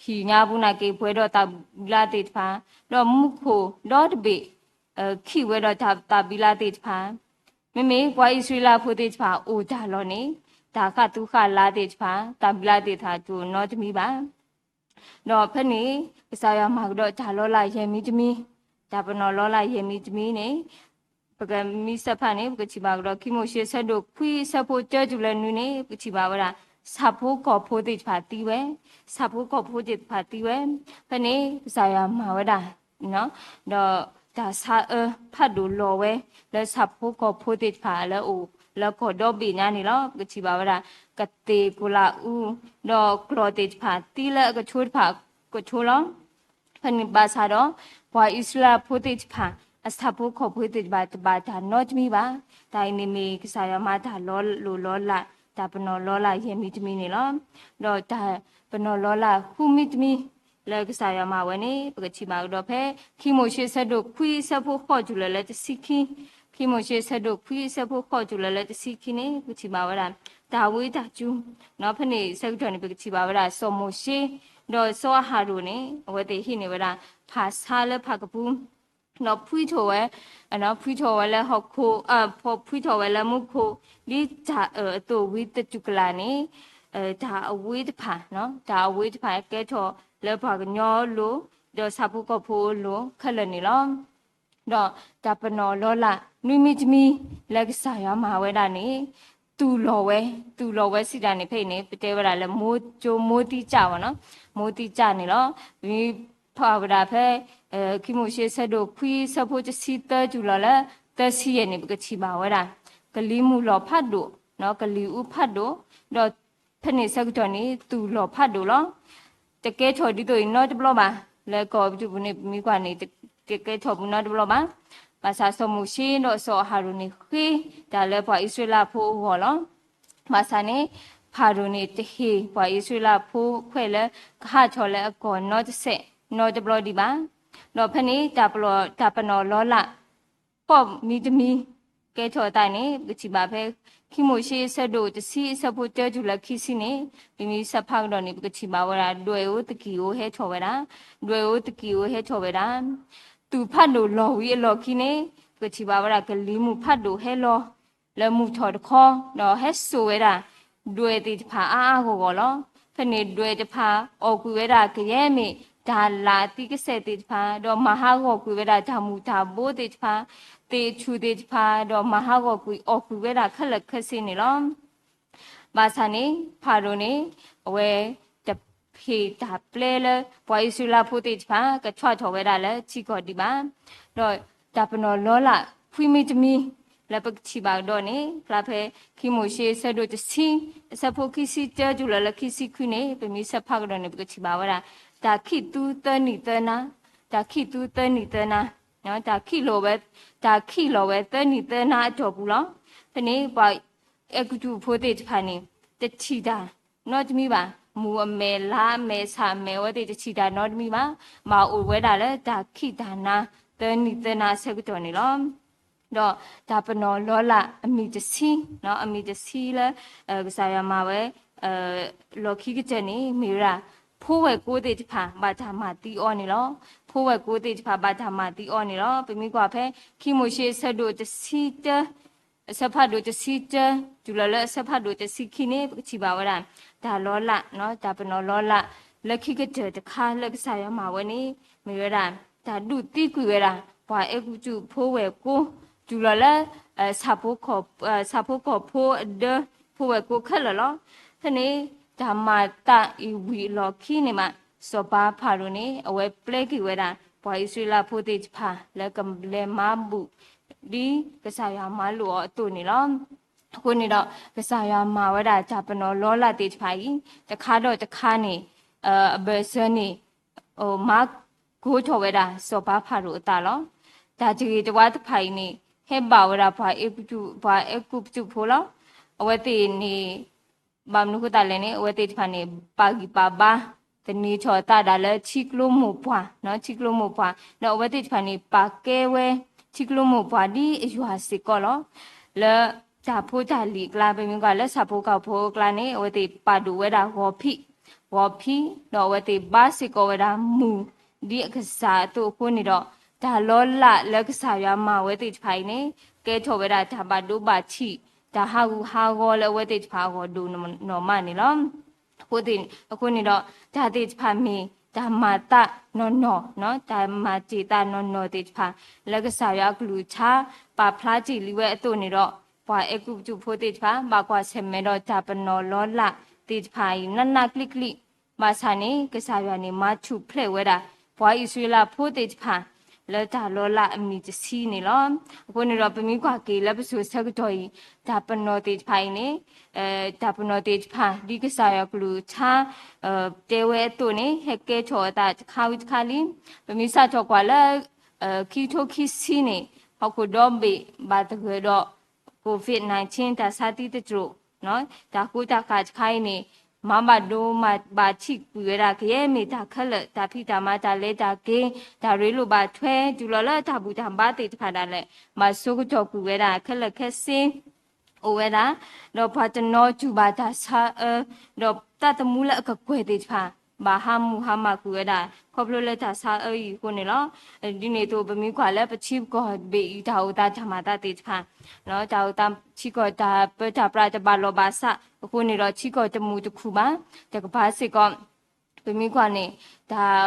ဟံၣ်ညါပူၤနာ်က့ၤပှဲၤဒီးသးဘံလါသ့ၣ်တဖၣ်, ဒီးမူခိၣ်ဒီတဘ့ၣ် ခံးဝဲဒီးတၢ်သးဘံလါသ့ၣ်တဖၣ်, မ့မ့ၢ်ပှၤအံၣ်စရ့လးဖိသ့ၣ်တဖၣ်အိၣ်တၢ်လီၢ်န့ၣ် တၢ်ဃၣ်သူဃၣ်လါသ့ၣ်တဖၣ် သးဘံလါသ့ၣ်တဖၣ်တအိၣ်နီတမံၤဘၣ်. ဒီးဖဲန့ၣ် ကစၢ်ယွၤမၤကဒီးတၢ်လီလးယဲၢ်မံၤတမံၤ, တၢ်ပနီၣ်လီလးယဲၢ်မံၤတမံၤန့ၣ် ပကမ့ၢ်ဆၢဖးန့ၣ် ပကထံၣ်ဘၣ်ကဒီး ခံမိၤၡ့အဆၢဒိၣ်ခွံအဆၢဖိတၢတုၤလၢနွံန့ၣ် ပကထံၣ်ဘၣ်ဝဲဒၣ် ဆၣ်ဖိကီၢ်ဖိသ့ၣ်တဖၣ်သံဝဲ, ဆၣ်ဖိကီၢ်ဖိသ့ၣ်တဖၣ်သံဝဲ, ဖဲန့ၣ် ကစၢ်ယွၤမၤဝဲဒၣ် ဒီးတၢ်ဆါအၢဖးဒိၣ်လီၤဝဲ လၢဆၣ်ဖိကီၢ်ဖိသ့ၣ်တဖၣ်လၢအိၣ်လၢကီၢ်ဒီဘ့ၣ်ညါန့ၣ်လီၤ. ပကထံၣ်ဘၣ်ဝဲဒၣ် ကသ့ၣ်ကိၤလၤအူ ဒီးကျီၢ်သ့ၣ်တဖၣ်သံလၢအကထိတဖၣ်ကထိလီၤ. ဖဲန့ၣ်ဘၣ်ဆၣ်ဒီး ပှၤအံၣ်စရ့လးဖိသ့ၣ်တဖၣ် အဆၣ်ဖိကီၢ်ဖိသ့ၣ်တဖၣ် တဘၣ်တၢ်နီတမံၤဘၣ်. တၢ်အံၤန့ၣ်မ့ၢ်ကစၢ်ယွၤမၤတၢ်လီၤလိၢ်လီၤလး တၢ်ပနီၣ်လီလးယဲၢ်မံၤတမံၤန့ၣ်လီၤ. ဒီးတၢ်ပနီၣ်လီလးဃုမံၤတမံၤ လၢကစၢ်ယွၤမၤဝဲန့ၣ် ပကထံၣ်ဘၣ်ကဒီးဖဲ ခံမိၤၡ့အဆၢဒိၣ်ခွံအဆၢဖိဃိးတုၤလၢလၢတဆံခံ, ခံမိၤၡ့အဆၢဒိၣ်ခွံအဆၢဖိဃိးတုၤလၢလၢတဆံခံန့ၣ် ပကထံၣ်ဘၣ်ဝဲဒၣ် တၢ်ဝံတၢ်စူၤ ဖဲန့ၣ်ဆၢကတီၢ်န့ၣ် ပကထံၣ်ဘၣ်ဝဲဒၣ် စီၤမိၤၡ့ ဒီးစီၤအၤဟရိၣ်န့ၣ် အဝဲသ့ၣ်ဟံးန့ၢ်ဝဲဒၣ် ဖၣ်ဆါလၢဖၣ်ကပူၤ ဒီးဖှံထီၣ်ဝဲ, ဖှံထီၣ်ဝဲလၢဟီၣ်ခိၣ်, ဖှံထီၣ်ဝဲလၢမူခိၣ်, ဒ်တၢ်အၢၣ်အသိးဝံၤတတူၢ်ကလာ်န့ၣ်, တၢ်အဝ့တဖၣ်, တၢ်အဝ့တဖၣ်ကဲထီၣ်လၢပှၤကညီအလိၤ, ဒီးဆၣ်ဖိကီၢ်ဖိအလိၤခဲလၢာ်န့ၣ်လီၤ. ဒီးတၢ်ပနီၣ်လီလး နွံမံၤတမံၤ လၢကစၢ်ယွၤမၤဝဲဒၣ်န့ၣ်, သူၣ်လီၤဝဲ, သူၣ်လီၤဝဲစံးဒၣ်န့ၣ် ဖဲအံၤန့ၣ် ပတဲဝဲဒၣ်လၢ မိၢ်ကၠိမိၢ်သံကၠၢ်ဝဲနီၤ, မိၢ်သံကၠၢ်န့ၣ်လီၤ. ပမ့ၢ်ဖးဝဲဒၣ်ဖဲ ခံမိၤၡ့အဆၢဒိၣ်ခွံ အဆၢဖိတဆံသၢတုၤလီၤလၢ သၢဆံယဲၢ်န့ၣ် ပကထံၣ်ဘၣ်ဝဲဒၣ် ကလံၤမုၢ်လီၤဖးဒိၣ်, ကလံၤအူဖးဒိၣ်, ဒီးဖဲန့ၣ်ဆၢကတီၢ်န့ၣ် သူၣ်လီၤဖးဒိၣ်လီၤ. တကဲထီၣ်ဒ်သိးအံၤနီတဘျီဘၣ်, လၢကီၢ်ပတုာ်ပူၤန့ၣ် ပမ့ၢ်ကွၢ်န့ၣ် တကဲထီၣ်ဘူးနီတဘျီဘၣ်. ဘၣ်ဆၣ်စီၤမိၤၡ့ဒီးစီၤအၤဟရိၣ်န့ၣ် ဃ့တၢ်လၢပှၤအံၣ်စရ့လးဖိအဂီၢ်လီၤ. ဘၣ်ဆၣ်န့ၣ် ဖၤရိၣ်န့ၣ် တဟ့ၣ်ပှၤအံၣ်စရ့လးဖိခွဲးလၢ ကဟးထီၣ်လၢအကီၢ်နီတစဲး နီတဘျီဒံးဘၣ်. ဒီးဖဲန့ၣ် တၢ်ပနီၣ်လီလး ဃိးမံၤတမံၤ ကဲထီၣ်အသးန့ၣ် ပကထံၣ်ဘၣ်ဖဲ ခံမိၤၡ့အဆၢဒိၣ်တဆံ အဆၢဖိတၢတုၤလၢခံဆံန့ၣ်, ပမ့ၢ်ဆဲးဖးကဒီးန့ၣ် ပကထံၣ်ဘၣ်ဝဲဒၣ် ဒွဲၣ်ဧိၤသကံၢ်ဧိၤဟဲထီၣ်ဝဲဒၣ်, ဒွဲၣ်ဧိၤသကံၢ်ဧိၤဟဲထီၣ်ဝဲဒၣ်. သူၣ်ဖးဒိၣ်လီၤဝံၤအလီၢ်ခံန့ၣ် ပကထံၣ်ဘၣ်ဝဲဒၣ် ကလံၤမုၢ်ဖးဒိၣ်ဟဲလီၤ လၢမုၢ်ထီၣ်တခီ, ဒီးဟဲစိာ်ဝဲဒၣ် ဒွဲၣ်သ့ၣ်တဖၣ်အါအါဂီၢ်ဂီၢ်လီၤ. ဖဲန့ၣ်ဒွဲၣ်တဖၣ် အီၣ်ကွံာ်ဝဲဒၣ်ကယဲၢ်မ့ၢ် တၢ်လၣ်အသံကစဲာ်သ့ၣ်တဖၣ်, ဒီးမၤဟးဂီၤကွံာ်ဝဲဒၣ်တၢ်မူၤတၢ်ဘိသ့ၣ်တဖၣ်, သ့ၣ်ထူၣ်သ့ၣ်တဖၣ်, ဒီးမၤဟးဂီၤကွံာ်အီၣ်ကွံာ်ဝဲဒၣ်ခဲလၢာ်ခဲဆ့န့ၣ်လီၤ. ဘၣ်ဆၣ်န့ၣ် ဖၤရိၣ်န့ၣ် အဝဲတဟ့ၣ်တၢ်ပျဲလၢ ပှၤအံၣ်စရ့လးဖိသ့ၣ်တဖၣ် ကဆီၣ်ထီၣ်ဝဲဒၣ်လၢထံကီၢ်ဒံးဘၣ်. ဒီးတၢ်ပနီၣ်လီလး ခွံမံၤတမံၤ လၢပကထံၣ်ဘၣ်ကဒီးန့ၣ် ဖျါဖဲ ခံမိၤၡ့အဆၢဒိၣ်တဆံ အဆၢဖိခံဆံတၢတုၤလီၤလၢခံဆံခွံန့ၣ် ပမ့ၢ်ဆဲးဖးကဒီးန့ၣ် ပကထံၣ်ဘၣ်ဝဲဒၣ် တၢ်ခံးသူသၢနံၣ်သၢနၤ, တၢ်ခံးသူသၢနံၣ်သၢနၤ, တၢ်ခံးလီၤဝဲ, တၢ်ခံးလီၤဝဲသၢနံၣ်သၢနၤအတီၢ်ပူၤလီၤ. ဖဲန့ၣ် ပှၤအဲၤကူပတူးဖိသ့ၣ်တဖၣ်န့ၣ် တထံၣ်တၢ်နီတမံၤဘၣ်. မူၤအမဲာ် လါအမဲာ် ဆၣ်အမဲာ် အဝဲသ့ၣ်တထံၣ်တၢ်နီတမံၤဘၣ်. ဘၣ်အိၣ်ဝဲဒၣ်လၢတၢ်ခံးတၢ်နၤ သၢနံၣ်သၢနၤအဆၢကတီၢ်န့ၣ်လီၤ. ဒီးတၢ်ပနီၣ်လီလးအမံၤတဆံ, အမံၤတဆံလၢ ကစၢ်ယွၤမၤဝဲ လီၢ်ခံကတၢၢ်န့ၣ် မ့ၢ်ဝဲဒၣ် ဖိဝဲၢ်ကိသ့ၣ်တဖၣ် ဘၣ်တၢ်မၤသံအီၤန့ၣ်လီၤ. ဖိဝဲၢ်ကိသ့ၣ်တဖၣ် ဘၣ်တၢ်မၤသံအီၤန့ၣ်လီၤ. ပမ့ၢ်ကွၢ်ဖဲ ခံမိၤၡ့အဆၢဒိၣ်တဆံတၢ အဆၢဖးဒိၣ်တဆံတၢ တုၤလီၤလၢအဆၢဖးဒိၣ်တဆံခံန့ၣ် ပကထံၣ်ဘၣ်ဝဲဒၣ် တၢ်လီလး, တၢ်ပနီၣ်လီလး လၢခံကတၢၢ်တခါလၢကစၢ်ယွၤမၤဝဲန့ၣ် မ့ၢ်ဝဲဒၣ် တၢ်ဒုးသံကွံာ်ဝဲဒၣ် ပှၤအဲၤကူပတူးဖိဝဲၢ်ကိ တုၤလီၤလၢ ဆၣ်ဖိကီၢ်ဖိအဒၢ ဖိဝဲၢ်ကိခဲလၢာ်လီၤ. ဖဲန့ၣ် တၢ်မၤသးအံၤဝံၤအလီၢ်ခံန့ၣ်မး စီၤပၤဖၤရိၣ်န့ၣ် အဝဲပျဲက့ၤဝဲဒၣ် ပှၤအံၣ်စရ့လးဖိသ့ၣ်တဖၣ် လၢကလဲၤမၤဘူၣ် ဒ်ကစၢ်ယွၤမၤလိာ်အီၤအသိးန့ၣ်လီၤ. အဃိန့ၣ်ဒီး ကစၢ်ယွၤမၤဝဲဒၣ်တၢ်ပနီၣ်လီလးသ့ၣ်တဖၣ်အံၤ တခါဒီးတခါန့ၣ် အဘၢၣ်စၢၤန့ၣ် မၤကိၤထီၣ်ဝဲဒၣ် စီၤပၤဖၤရိၣ်အသးလီၤ. တၢ်တဂ့ၤတဝါတဖၣ်အံၤန့ၣ် ဟဲဘၣ်ဝဲဒၣ်ပှၤအဲၤကူပတူး, ပှၤအဲၤကူပတူးဖိလီၤ. အဝဲသ့ၣ်န့ၣ် ဘၣ်မနုၤဃိသတးလဲၣ်န့ၣ် အဝဲသ့ၣ်တဖၣ်န့ၣ် ပာ်ဂံၢ်ပာ်ဘါ သန့ၤထီၣ်အသးဒၣ်လၢထံကျိမိၢ်ပှၢ်, ထံကျိမိၢ်ပှၢ်, ဒီးအဝဲသ့ၣ်တဖၣ်န့ၣ် ပာ်ကဲဝဲထံကျိမိၢ်ပှၢ်ဒ်အယွၤစ့ၢ်ကီးလီၤ. လၢတၢ်ဖိတၢ်လံၤအကျါ ပမ့ၢ်ကွၢ်လၢဆၣ်ဖိကီၢ်ဖိအကျါန့ၣ် အဝဲသ့ၣ်ပာ်ဒိၣ်ဝဲဒၣ်ဂီၤဖံး, ဂီၤဖံး, ဒီးအဝဲသ့ၣ်ဘါစ့ၢ်ကီးဝဲဒၣ်မုၢ် ဒ်အကစၢ်အသိးအဃိန့ၣ်ဒီး တၢ်လီလးလၢကစၢ်ယွၤမၤဝဲသ့ၣ်တဖၣ်အံၤန့ၣ် ကဲထီၣ်ဝဲဒၣ်တၢ်ဘၣ်ဒိဘၣ်ထံး, တၢ်ဟးဂူာ်ဟးဂီၤလၢအဝဲသ့ၣ်တဖၣ်အဂီၢ်ဒိၣ်နီၢ်မးန့ၣ်လီၤ. အဃိန့ၣ်ဒီး တၢ်သ့ၣ်တဖၣ်မ့ၢ်တၢ်မၤသးနီၢ်နီၢ်, တၢ်မၤတ့ၢ်သးနီၢ်နီၢ်သ့ၣ်တဖၣ် လၢကစၢ်ယွၤအကလုၢ်ကထါ ပာ်ဖျါတ့ၢ်လံဝဲအသိးန့ၣ်ဒီး ပှၤအဲၤကူပတူးဖိသ့ၣ်တဖၣ် ဘၣ်ကွၢ်ဆၢၣ်မဲာ်ဒီးတၢ်ပနီၣ်လီလးသ့ၣ်တဖၣ်အံၤ နးနးကျံးကျံး, ဘၣ်ဆၣ်န့ၣ် ကစၢ်ယွၤန့ၣ် မၤထူၣ်ဖျဲးဝဲဒၣ် ပှၤအံၣ်စရ့လးဖိသ့ၣ်တဖၣ် လၢတၢ်လီလးအမံၤတဆံန့ၣ်လီၤ. အဃိန့ၣ်ဒီး ပမ့ၢ်ကွၢ်က့ၤလၢပစိၤဆၢကတီၢ်အံၤ တၢ်ပနီၣ်သ့ၣ်တဖၣ်အံၤန့ၣ် တၢ်ပနီၣ်သ့ၣ်တဖၣ် ဒ်ကစၢ်ယွၤကလုၢ်ကထါ တဲဝဲအသိးန့ၣ် ဟဲကဲထီၣ်အသးတခါဝံၤတခါလံ. ပမ့ၢ်စးထီၣ်ကွၢ်လၢ ခံကထိခံဆံန့ၣ် ဟီၣ်ခိၣ်ဒီဘ့ၣ်ဘၣ်သဂၢၢ်ဒီး COVID nineteen တၢ်ဆါသံသတြိာ် တၢ်ဃိတၢ်ဃၣ်တခါအံၤန့ၣ် မၤဘၣ်ဒိမၤဘၣ်ထံးကွံာ်ဝဲဒၣ်ကယဲၢ်မ့ၢ်တၢ်ခဲလၢာ် တၢ်ဖံးတၢ်မၤ တၢ်လဲၤတၢ်က့ၤ တၢ်ရ့လိာ်ဘၣ်ထွဲ တုၤလီၤလၢတၢ်ဘူၣ်တၢ်ဘါသ့ၣ်တဖၣ်ဒၣ်လဲာ် ဘၣ်ဆိကတီၢ်ကွံာ်ဝဲဒၣ်ခဲလၢာ်ခဲဆ့ အိၣ်ဝဲဒၣ်, ဒီးပှၤတနီၤတူၢ်ဘၣ်တၢ်ဆါအၢ ဒီးသးသမူလၢအကကွဲၢ်သ့ၣ်တဖၣ် ဘၣ်ဟးမူၤဟးမၤကွံာ်ဝဲဒၣ် ခီဖျိလၢတၢ်ဆါအၢအံၤအဃိန့ၣ်လီၤ. ဒ်န့ၣ်အသိး ပမ့ၢ်ကွၢ်လၢပထံပကီၢ်တဘ့ၣ်အံၤ တၢ်အိၣ်သးတၢ်မၤသးသ့ၣ်တဖၣ် တၢ်အိၣ်သးထံကီၢ်တၢ်ပၢတၢ်ပြးတဘၣ်လီၢ်ဘၣ်စးအဃိန့ၣ်ဒီး ထံကီၢ်တမုာ်တခုၣ်ဘၣ်. တကပၤစ့ၢ်ကီး ပမ့ၢ်ကွၢ်န့ၣ် တၢ်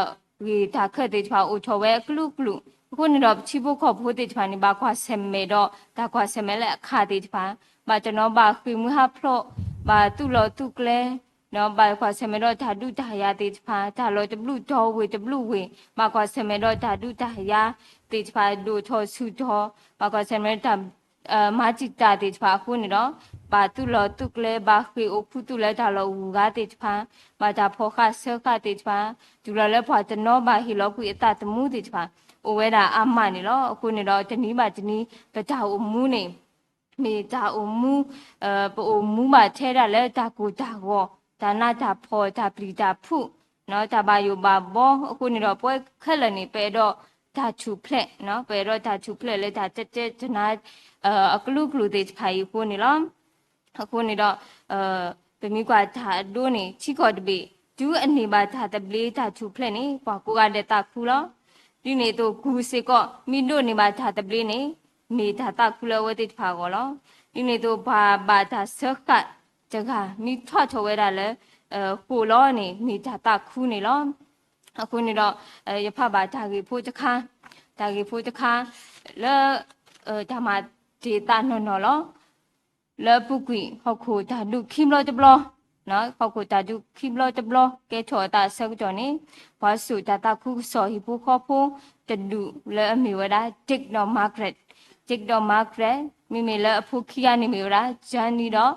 ဂ့ၢ်တၢ်ခၢၣ်သ့ၣ်တဖၣ်အိၣ်ထီၣ်ဝဲအကလုာ်ကလုာ် အဃိန့ၣ်ဒီး ပထံဖိကီၢ်ဖိသ့ၣ်တဖၣ်န့ၣ် ဘၣ်ကွၢ်ဆၢၣ်မဲာ်ဒီး တၢ်ကွၢ်ဆၢၣ်မဲာ်လၢအခးသ့ၣ်တဖၣ် ဘၣ်တနီၤဘၣ်ဃ့ၢ်မှံဟးဖျိး ဘၣ်သူၣ်လီၤသူၣ်ကျဲ ဘၣ်ကွၢ်ဆၢၣ်မဲာ်ဒီးတၢ်ဒုးတၢ်ယၤသ့ၣ်တဖၣ် တၢ်လီၤတဘျုးတီၤဝ့ၢ်တဘျုးဝ့ၢ် ဘၣ်ကွၢ်ဆၢၣ်မဲာ်ဒီးတၢ်ဒုးတၢ်ယၤသ့ၣ်တဖၣ် ဒိၣ်ထီၣ်ဆူၣ်ထီၣ် ဘၣ်ကွၢ်ဆၢၣ်မဲာ်ဒီးတၢ် မၤတံာ်တာ်သ့ၣ်တဖၣ်အဃိန့ၣ်ဒီး ဘၣ်သူၣ်လီၤသူၣ်ကျဲ ဘၣ်ဃ့ၢ်အိၣ်ခူသူၣ်လၢတၢ်လီၢ်ဂုၤဂၤသ့ၣ်တဖၣ် ဘၣ်တၢ်ဖီၣ်ဃာ်ဆၢဃာ်သ့ၣ်တဖၣ် တုၤလီၤလၢပှၤတနီၤဘၣ်ဟ့ၣ်လီၤကွံာ်အသးသမူသ့ၣ်တဖၣ် အိၣ်ဝဲဒၣ်အါမးန့ၣ်လီၤ. အဃိန့ၣ်ဒီး တနံၤဘၣ်တနံၤ ပတၢ်အိၣ်မူန့ၣ် မ့ၢ်တၢ်အိၣ်မူ ပအိၣ်မူဘၣ်ထဲဒၣ်လၢတၢ်ကိၢ်တၢ်ဂီၤ တၢ်နးတၢ်ဖှီၣ် တၢ်ပျံၤတၢ်ဖုး တၢ်ဘၣ်ယိၣ်ဘၣ်ဘီအဃိန့ၣ်ဒီး ပဝဲခဲလၢာ်န့ၣ် ပအဲၣ်ဒိးတၢ်ထူၣ်ဖျဲး ပအဲၣ်ဒိးတၢ်ထူၣ်ဖျဲးလၢတၢ်တဲတဲတနါ အကလုာ်ကလုာ်သ့ၣ်တဖၣ်အံၤအဃိန့ၣ်လီၤ. အဃိန့ၣ်ဒီး ပမ့ၢ်ကွၢ်တၢ်အဒိန့ၣ် ထံကီၢ်တဘ့ၣ် တုၤအန့ၢ်ဘၣ်တၢ်သဘျ့တၢ်ထူၣ်ဖျဲးန့ၣ် ပှၤကိးဂၤဒဲးသးခုလီၤ. ဒ်န့ၣ်အသိး ကူၤစ့ၢ်ကီး မ့ၢ်ဒိးန့ၢ်ဘၣ်တၢ်သဘျ့န့ၣ် မ့ၢ်တၢ်သးခုလၢအဝဲသ့ၣ်တဖၣ်အဂီၢ်လီၤ. ဒ်န့ၣ်အသိး ပှၤဘၣ်တၢ်ဆၢဃာ်တဂၤ မ့ၢ်ထီၣ်ထီၣ်ဝဲဒၣ်လၢ ဃိာ်လီၤန့ၣ် မ့ၢ်တၢ်သးခုန့ၣ်လီၤ. အဃိန့ၣ်ဒီး ယဖးဘၣ်တၢ်ဂ့ၢ်ဖိတခါ တၢ်ဂ့ၢ်ဖိတခါ လၢ တၢ်မၤတ့ၢ်သးနီၢ်နီၢ်လီၤ. လၢအပူၤကွံာ် ဟီၣ်ခိၣ်တၢ်ဒုးခံဘျီတဘျီ ဟီၣ်ခိၣ်တၢ်ဒုးခံဘျီတဘျီ ကဲထီၣ်အသးအဆၢကတီၢ်န့ၣ် ပှၤစိာ်တၢ်သးခုကစီၣ်ဟံၣ်ဖိဃီဖိတဒူၣ်လၢအမ့ၢ်ဝဲဒၣ် Dick ဒီး Margaret, Dick ဒီး Margaret မ့မ့ၢ်လၢအဖိခံဂၤန့ၣ်မ့ၢ်ဝဲဒၣ် Johnny ဒီး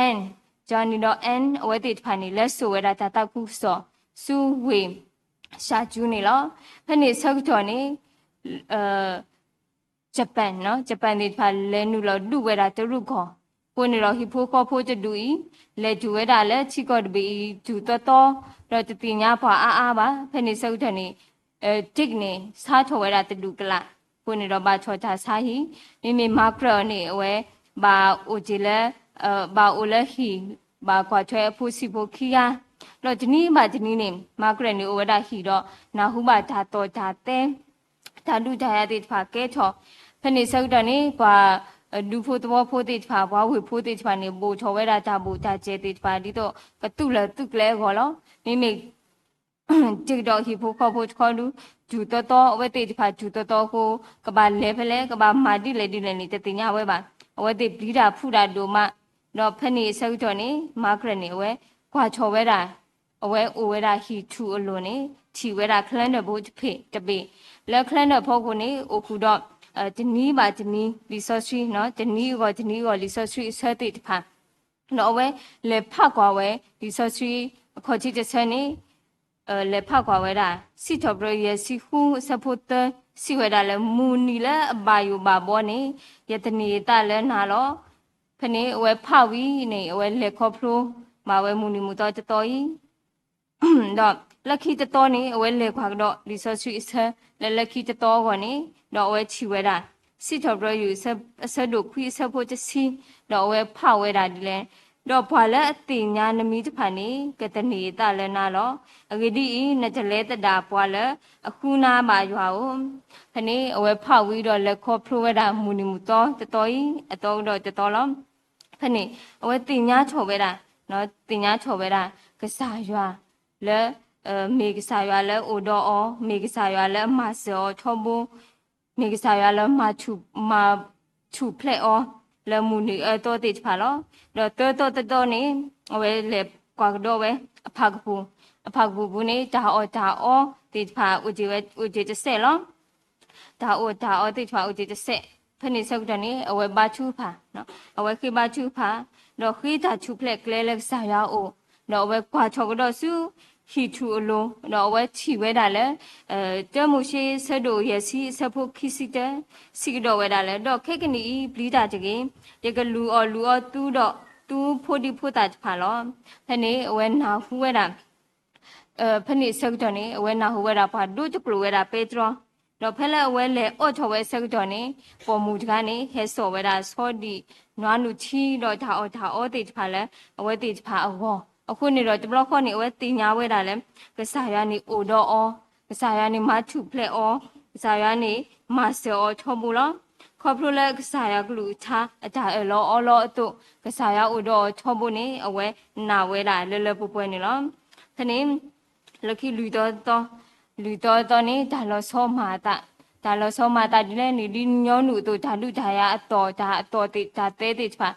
Anne, Johnny ဒီး Anne အဝဲသ့ၣ်တဖၣ်န့ၣ် လဲၤစိာ်ဝဲဒၣ်တၢ်သးခုကစီၣ်ဆူဝ့ၢ် ရှၤကၠူန့ၣ်လီၤ. ဖဲန့ၣ်အဆၢကတီၢ်န့ၣ် Japan, Japan သ့ၣ်တဖၣ်လဲၤနုာ်လီၤဒုးဝဲဒၣ်တရူးကီၢ် အဃိန့ၣ်ဒီး ဟံၣ်ဖိဃီဖိတဒူၣ်အံၤ လဲၤတုၤဝဲဒၣ်လၢထံကီၢ်တဘ့ၣ်အံၤ တုၤသီသီ ဒီးတသ့ၣ်ညါပှၤအါအါဘၣ်. ဖဲန့ၣ်ဆၢကတီၢ်န့ၣ် Dick န့ၣ် ဆါထီၣ်ဝဲဒၣ်တဒူၣ်ကလာ် အဃိန့ၣ်ဒီး ဘၣ်ထီၣ်တၢ်ဆါဟံၣ်, မ့မ့ၢ် Margaret အီၤန့ၣ် အဝဲ ဘၣ်အိၣ်တ့ၢ်လၢ ဘၣ်အိၣ်လၢဟံၣ် ဘၣ်ကွၢ်ထွဲအဖိဆံးဖိခံဂၤ, ဒီးတနံၤဘၣ်တနံၤန့ၣ် Margaret န့ၣ် အိၣ်ဝဲဒၣ်ဟံၣ်ဒီး နၢ်ဟူဘၣ်တၢ်သီၣ်တၢ်သဲ တၢ်ဒုးတၢ်ယၤသ့ၣ်တဖၣ်ကဲထီၣ်, ဖဲန့ၣ်ဆၢကတီၢ်န့ၣ် ပှၤဒူဖိသဝီဖိသ့ၣ်တဖၣ် ပှၤဝ့ၢ်ဖိသ့ၣ်တဖၣ်န့ၣ် ဘူးထီၣ်ဝဲဒၣ်တၢ်ဘူးတၢ်စဲးသ့ၣ်တဖၣ် ဒ်သိးကသူၣ်လၢာ်သူၣ်ကျဲအဂီၢ်လီၤ. မ့မ့ၢ် Dick ဒီးဟံၣ်ဖိဃီဖိတခီဒုး တုၤသီသီ အဝဲသ့ၣ်တဖၣ်တုၤသီသီအဃိ ကဘၣ်လဲၤဖဲလဲၣ် ကဘၣ်မၤဒ်လဲၣ်ဒ်လဲၣ်န့ၣ် တသ့ၣ်ညါဝဲဘၣ်. အဝဲသ့ၣ်ပျံၤတၢ်ဖုးတၢ်ဒိၣ်မး, ဒီးဖဲန့ၣ်အဆၢကတီၢ်န့ၣ် Margaret န့ၣ် အဝဲကွၢ်ထီၣ်ဝဲဒၣ် အဝဲအိၣ်ဝဲဒၣ်ဟံၣ်ထူၣ်အလိၤန့ၣ် ထံၣ်ဝဲဒၣ် calendar ဖိတဘ့ၣ်, လၢ calendar ဖီခိၣ်န့ၣ် အိၣ်ဃုာ်ဒီး တနံၤဘၣ်တနံၤ လံာ်စီဆှံ, တနံၤအဂီၢ်တနံၤအဂီၢ် လံာ်စီဆှံအဆၢသ့ၣ်တဖၣ်, ဒီးအဝဲလဲၤဖးကွၢ်ဝဲ လံာ်စီဆှံအခီၣ်ထံးတဆၢန့ၣ် လဲၤဖးကွၢ်ဝဲဒၣ် စံးထီၣ်ပတြၢၤယဲၢ်ဆံဃု အဆၢဖိသၢ စံးဝဲဒၣ်လၢ မုၢ်နံၤလၢအဘၣ်ယိၣ်ဘၣ်ဘီန့ၣ် ယသန့ၤယသးလၢနၤလီၤ. ဖဲန့ၣ်အဝဲဖးဝံၤန့ၣ် အဝဲလဲၤခီဖျိဘၣ်ဝဲမုၢ်နံၤမုၢ်သီတသီအံၤ ဒီးလၢခံတသီန့ၣ် အဝဲလဲၤကွၢ်ကဒီးလံာ်စီဆှံအဆၢ လၢလၢခံတသီအဂီၢ်န့ၣ် ဒီးအဝဲထံၣ်ဝဲဒၣ် စံးထီၣ်ပတြၢၤယွၤ အဆၢဒိၣ်ခွံအဆၢဖိတဆံ, ဒီးအဝဲဖးဝဲဒၣ်ဒ်လဲၣ်, ဒီးပှၤလၢအသ့ၣ်ညါနမံၤတဖၣ်န့ၣ် ကသန့ၤအသးလၢနၤလီၤ. အဂ့ၢ်ဒ်အံၤ, နတလဲၤသဒၣ်ပှၤလၢအဃုနၤဘၣ်ယွၤဧိၤ. ဖဲန့ၣ်အဝဲဖးဝံၤဒီးလဲၤခီဖျိဝဲဒၣ်မုၢ်နံၤမုၢ်သီတသီအံၤ အသီကဒီးတသီလီၤ. ဖဲန့ၣ် အဝဲသ့ၣ်ညါထီၣ်ဝဲဒၣ်, သ့ၣ်ညါထီၣ်ဝဲဒၣ် ကစၢ်ယွၤလၢ မ့ၢ်ကစၢ်ယွၤလၢအအိၣ်ဒီးအီၤ, မ့ၢ်ကစၢ်ယွၤလၢအမၤစၢၤအီၤထီဘိ, မ့ၢ်ကစၢ်ယွၤလၢမၤထူၣ်, မၤထူၣ်ဖျဲးအီၤ လၢမုၢ်နံၤအၢသီသ့ၣ်တဖၣ်လီၤ. ဒီးသၢသီတသီန့ၣ် အဝဲလဲၤကွၢ်ကဒီးဝဲအဖၣ်ကပူၤ, အဖၣ်ကပူၤပူၤန့ၣ် တၢ်အီၣ်တၢ်အီသ့ၣ်တဖၣ် အိၣ်တ့ၢ်ဝဲ အိၣ်တ့ၢ်တစဲးလီၤ. တၢ်အီၣ်တၢ်အီသ့ၣ်တဖၣ်အိၣ်တ့ၢ်တစဲး, ဖဲန့ၣ်ဆၢကတီၢ်န့ၣ် အဝဲဘါထုကဖၣ်, အဝဲဃ့ဘါထုကဖၣ်, ဒီးဃ့တၢ်ထူၣ်ဖျဲးကျဲလၢကစၢ်ယွၤအအိၣ်, ဒီးအဝဲကွၢ်ထီၣ်ကဒီးဆူ ဟံၣ်ထူၣ်အလိၤ, ဒီးအဝဲထံၣ်ဝဲဒၣ်လၢ တၢမိၤၡ့ဆၢဒိၣ်ယဲၢ်ဆံအဆၢဖိခံဆံတၢ, စံးကဒီးဝဲဒၣ်လၢ ဒီးခဲကနံၣ်အံၤပျံၤတၢ်တဂ့ၤ, ယကလူၤအီၣ်လူၤအီသုဒီးသုဖိဒံဖိသၣ်တဖၣ်လီၤ. ဖဲန့ၣ်အဝဲနၢ်ဟူဝဲဒၣ် ဖဲန့ၣ်အဆၢကတီၢ်န့ၣ် အဝဲနၢ်ဟူဝဲဒၣ်ပှၤဒိတကျိာ်ဝဲဒၣ်ပဲတြီ, ဒီးဖဲလၢအဝဲလဲၤအိးထီၣ်ဝဲအဆၢကတီၢ်န့ၣ် ပိာ်မုၣ်တဂၤန့ၣ် ဟဲစိာ်ဝဲဒၣ်ဆီဒံၣ် နွားနုာ်ထံ ဒီးတၢ်အီၣ်တၢ်အီသ့ၣ်တဖၣ်လၢ အဝဲသ့ၣ်တဖၣ်အဂီၢ် အဃိန့ၣ်ဒီးတဘျီဃီန့ၣ် အဝဲသ့ၣ်ညါဝဲဒၣ်လၢ ကစၢ်ယွၤန့ၣ်အိၣ်ဒီးအီၤ, ကစၢ်ယွၤန့ၣ်မၤထူၣ်ဖျဲးအီၤ, ကစၢ်ယွၤန့ၣ်မၤစၢၤအီၤထီဘိလီၤ. ခီဖျိလၢကစၢ်ယွၤကလုၢ်ကထါအတၢ်အၢၣ်လီၤအီလီၤအသိး ကစၢ်ယွၤအိၣ်ဒီးအီၤထီဘိန့ၣ် အဝဲနာ်ဝဲဒၣ်လၢလၢပှဲၤပှဲၤန့ၣ်လီၤ. ဖဲန့ၣ် လီၢ်ခံလွံၢ်သီသီ, လွံၢ်သီသီန့ၣ် တၢ်လီၤဆီမၤအသး, တၢ်လီၤဆီမၤအသးဒ်လဲၣ်န့ၣ် ဒ်ညီနုၢ်အသိး တၢ်ဒုးတၢ်ယၤအသီၣ် တၢ်အသီၣ်သ့ၣ် တၢ်သဲသ့ၣ်တဖၣ်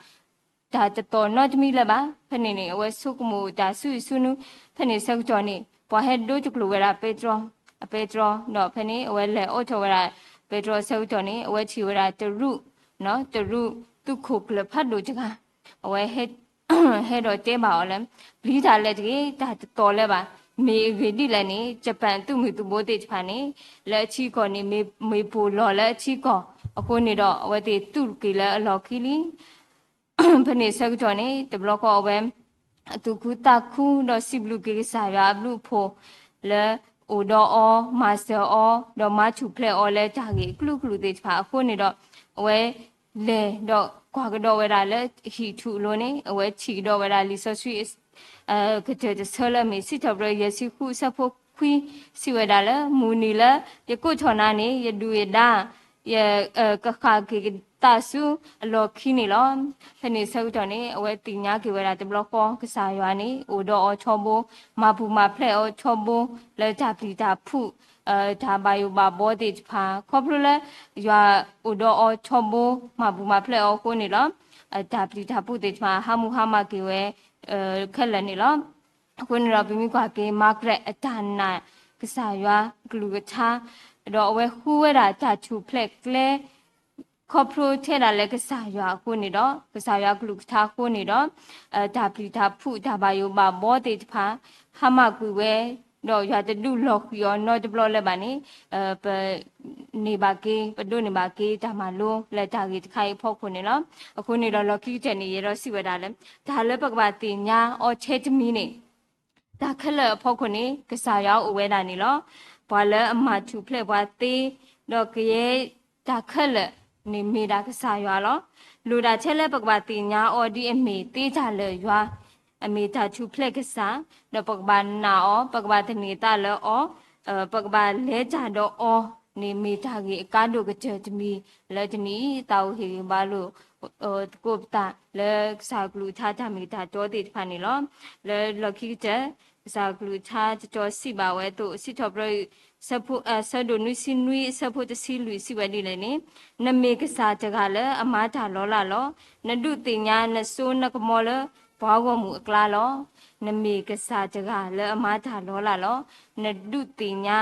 တၢ်တသီၣ်နီတမံၤလၢၤဘၣ်. ဖဲန့ၣ်န့ၣ် အဝဲဆိကမိၣ်တၢ်ဆူအံၤဆူနုၤ, ဖဲန့ၣ်ဆၢကတီၢ်န့ၣ် ပှၤဟဲဒိတကျိၤဝဲဒၣ်ပဲတြီ, အပဲတြီ, ဒီးဖဲန့ၣ် အဝဲလဲၤအိးထီၣ်ဝဲဒၣ်ပဲတြီဆၢကတီၢ်န့ၣ် အဝဲထံၣ်ဝဲဒၣ်တရူး, တရူးသုးခိၣ်ကျၢၢ်ဖးဒိၣ်တဂၤ, အဝဲ ဟဲဒီးတဲဘၣ်အီၤလၢ ပျံၤတၢ်လဲၣ်တဂ့ၤ, တၢ်တသီၣ်လၢၤဘၣ်. မ့ၢ်အဂ့ၢ်ဒ်လဲၣ်န့ၣ် ယပၣ်သုးမုၢ်သံၣ်ဘိသ့ၣ်တဖၣ်န့ၣ် လၢအထံကီၢ်န့ၣ် မ့ၢ်ပိၢ်လီၤလၢအထံကီၢ်, အဃိန့ၣ်ဒီး အဝဲသ့ၣ်သူၣ်က့ၤလၢအလီၢ်ခံလံ. ဖဲန့ၣ်ဆၢကတီၢ်န့ၣ် တဘျီဃီအဝဲ အသူၣ်ခုသးခု ဒီးစံးဘျုးက့ၤကစၢ်ယွၤအဘျုးအဖှိၣ် လၢအိၣ်ဒီးအီၤ, မၤစၢၤအီၤ, ဒီးမၤထူၣ်ဖျဲးအီၤလၢတၢ်ဂ့ၢ်အကလုာ်ကလုာ်သ့ၣ်တဖၣ်အဃိန့ၣ်ဒီး အဝဲလဲၤဒီးကွၢ်ကဒီးဝဲဒၣ်လၢဟံၣ်ထူၣ်အလိၤန့ၣ် အဝဲထံၣ်ကဒီးဝဲဒၣ်လံာ်စီဆှံ ကတၢၢ်တဆၢလၢအမ့ၢ် စံးထီၣ်ပတြၢၤ ယဲၢ်ဆံဃု အဆၢဖိခွံ စံးဝဲဒၣ်လၢ မုၢ်နံၤလၢယကိးထီၣ်နၤန့ၣ် ယဒုၣ်ယဒါ ယကဃၣ်က့ၤသးဆူအလီၢ်ခံန့ၣ်လီၤ. ဖဲန့ၣ်ဆၢကတီၢ်န့ၣ် အဝဲသ့ၣ်ညါက့ၤဝဲဒၣ်တဘျီဃီ ကစၢ်ယွၤန့ၣ် အိၣ်ဒီးအီၤထီဘိ, မၤပူၤမၤဖျဲးအီၤထီဘိ လၢတၢ်ပျံၤတၢ်ဖုး တၢ်ဘၣ်ယိၣ်ဘၣ်ဘီသ့ၣ်တဖၣ် ခီဖျိလၢယွၤအိၣ်ဒီးအီၤထီဘိ မၤပူၤမၤဖျဲးအီၤအဃိန့ၣ်လီၤ. တၢ်ပျံၤတၢ်ဖုးသ့ၣ်တဖၣ် ဟးမုၢ်ဟါမၢ်က့ၤဝဲ ခဲလၢာ်န့ၣ်လီၤ. အဃိန့ၣ်ဒီး ပမ့ၢ်ကွၢ်က့ၤ Margaret အတၢ်နာ်ကစၢ်ယွၤကလုၢ်ကထါ ဒီးအဝဲဃုဝဲဒၣ်တၢ်ထူၣ်ဖျဲးကျဲ ခီဖျိထဲဒၣ်လၢကစၢ်ယွၤအဃိန့ၣ်ဒီး ကစၢ်ယွၤကလုၢ်ကထါအဃိန့ၣ်ဒီး တၢ်ပျံၤတၢ်ဖုး တၢ်ဘၣ်ယိၣ်ဘၣ်ဘီသ့ၣ်တဖၣ် ဟါမၢ်ကွံာ်ဝဲ ဒီးယွၤတဒုးလီၤဃံၤအီၤနီတဘျီလၢၤဘၣ်န့ၣ် ပ န့ၢ်ဘၣ်က့ၤ ပဒိးန့ၢ်ဘၣ်က့ၤတၢ်မၤလိလၢတၢ်ဂ့ၢ်တခါအံၤအဖီခိၣ်န့ၣ်လီၤ. အဃိန့ၣ်ဒီးလီၢ်ခံကတၢၢ်န့ၣ် ယအဲၣ်ဒိးစံးဝဲဒၣ်လၢ တၢ်လၢပကဘၣ်သ့ၣ်ညါအီၤထဲတမံၤန့ၣ် တၢ်ခဲလၢာ်အဖီခိၣ်န့ၣ် ကစၢ်ယွၤအိၣ်ဝဲဒၣ်န့ၣ်လီၤ. ပှၤလၢအမၤထူၣ်ဖျဲးပှၤသ့ ဒီးကယဲၢ်တၢ်ခဲလၢာ်န့ၣ်မ့ၢ်ဒၣ်ကစၢ်ယွၤလီၤ. လိၣ်ဒၣ်ထဲလၢပကဘၣ်သ့ၣ်ညါအီၤဒ်အမ့ၢ်သ့တၢ်လၢာ်ယွၤ, အမ့ၢ်တၢ်ထူၣ်ဖျဲးကစၢ်, ဒီးပကဘၣ်နာ်အီၤ, ပကဘၣ်သန့ၤသးလၢအီၤ, ပကဘၣ်လဲၤတၢ်ဒီးအီၤန့ၣ် မ့ၢ်တၢ်ဂ့ၢ်အကါဒိၣ်ကတၢၢ်တမံၤလၢတနံၤအံၤ သးအိၣ်ဟ့ၣ်ဂံၢ်ဘါလိာ် သကိးပသးလၢကစၢ်ကလုၢ်ကထါတၢ်မ့ၢ်တၢ်တီသ့ၣ်တဖၣ်န့ၣ်လီၤ. လၢလီၢ်ခံကတၢၢ် ကစၢ်ကလုၢ်ကထါတတီၤစံးဘၣ်ဝဲအသိး စံးထီၣ်ပတြၢၤ ဆၢဒိၣ်နွံဆံနွံ အဆၢဖိတဆံလွံၢ်စံးဝဲဒ်လဲၣ်န့ၣ်, နမ့ၢ်ကစၢ်တဂၤလၢအမၤတၢ်လီၤလးလီၤ. နဒုးသ့ၣ်ညါနစိနကမီလၢပှၤဂီၢ်မုၢ်အကျါလီၤ. နမ့ၢ်ကစၢ်တဂၤလၢအမၤတၢ်လီၤလးလီၤ. နဒုးသ့ၣ်ညါ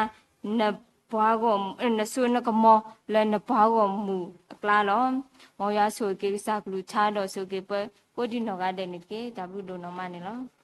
နပှၤဂီၢ်မုၢ် နစိနကမီလၢနပှၤဂီၢ်မုၢ်အကျါလီၤ. မ်ယွၤဆိၣ်ဂ့ၤက့ၤကစၢ်ကလုၢ်ကထါဒီးဆိၣ်ဂ့ၤက့ၤပှၤကိးဒံနီၢ်ဂၤဒဲးန့ၣ်တက့ၢ်. တၢ်ဘျုးဒိၣ်နီၢ်မးန့ၣ်လီၤ.